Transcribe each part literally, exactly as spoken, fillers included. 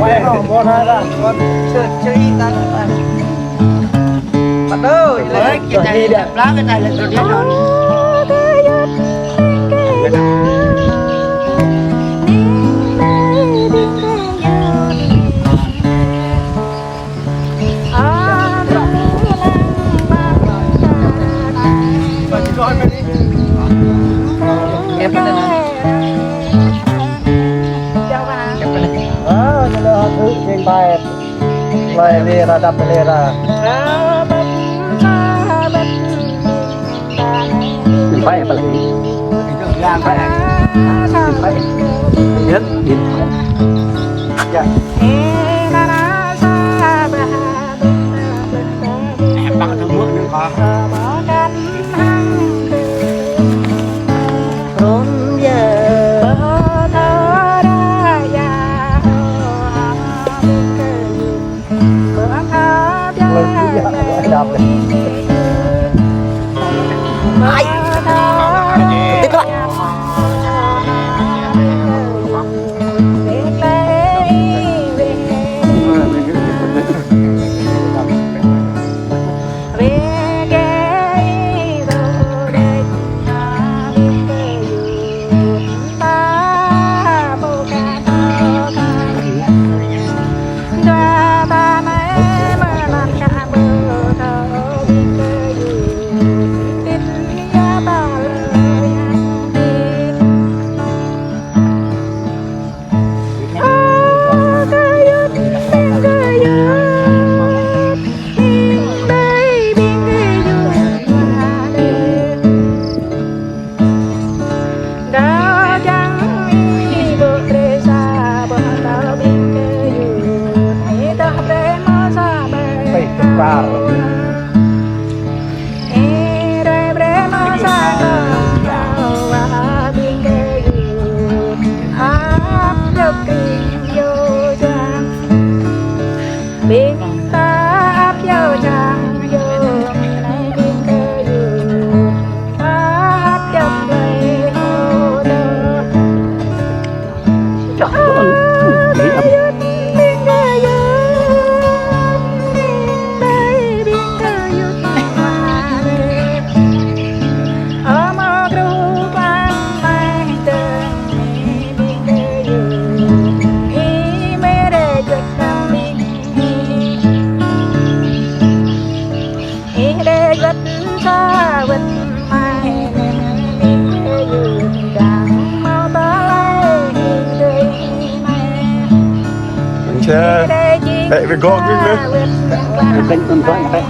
Quay nó, buông ra ra. Con chưa, chưa in ta. Bắt đầu. Ơi, cái này là lá, cái này là tôi đi đón. Ơ, ñu lơ hơdư jing bai. Bai lê ra, đăp lê ra. Jing bai apa lagi? Jing bai. Jing bai. Jing bai. Ya. Ê, ƀing gŏ ƀing nê. Kênh tuần thoại này.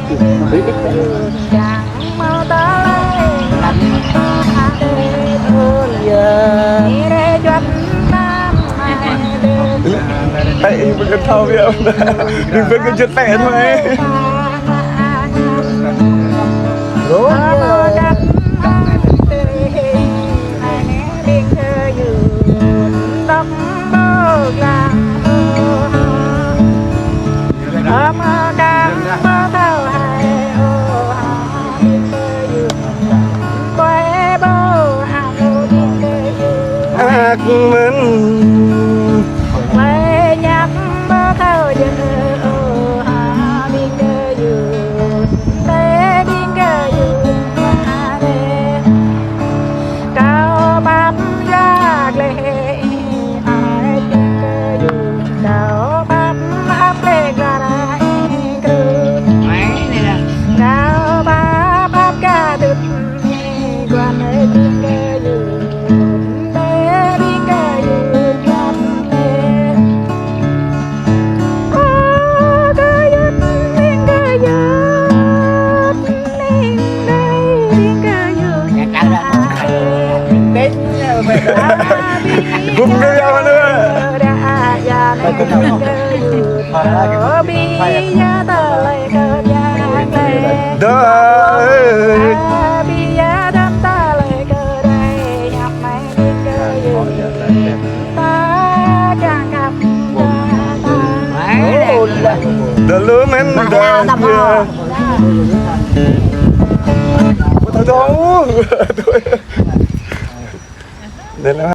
Ê, ih ƀing thâo ƀiă. Ih ƀing kơ čut pĕ thôi. Ăk mơ̆n. Gum gaya mana? Dah. Dah lu men, dah. Dah. Dah.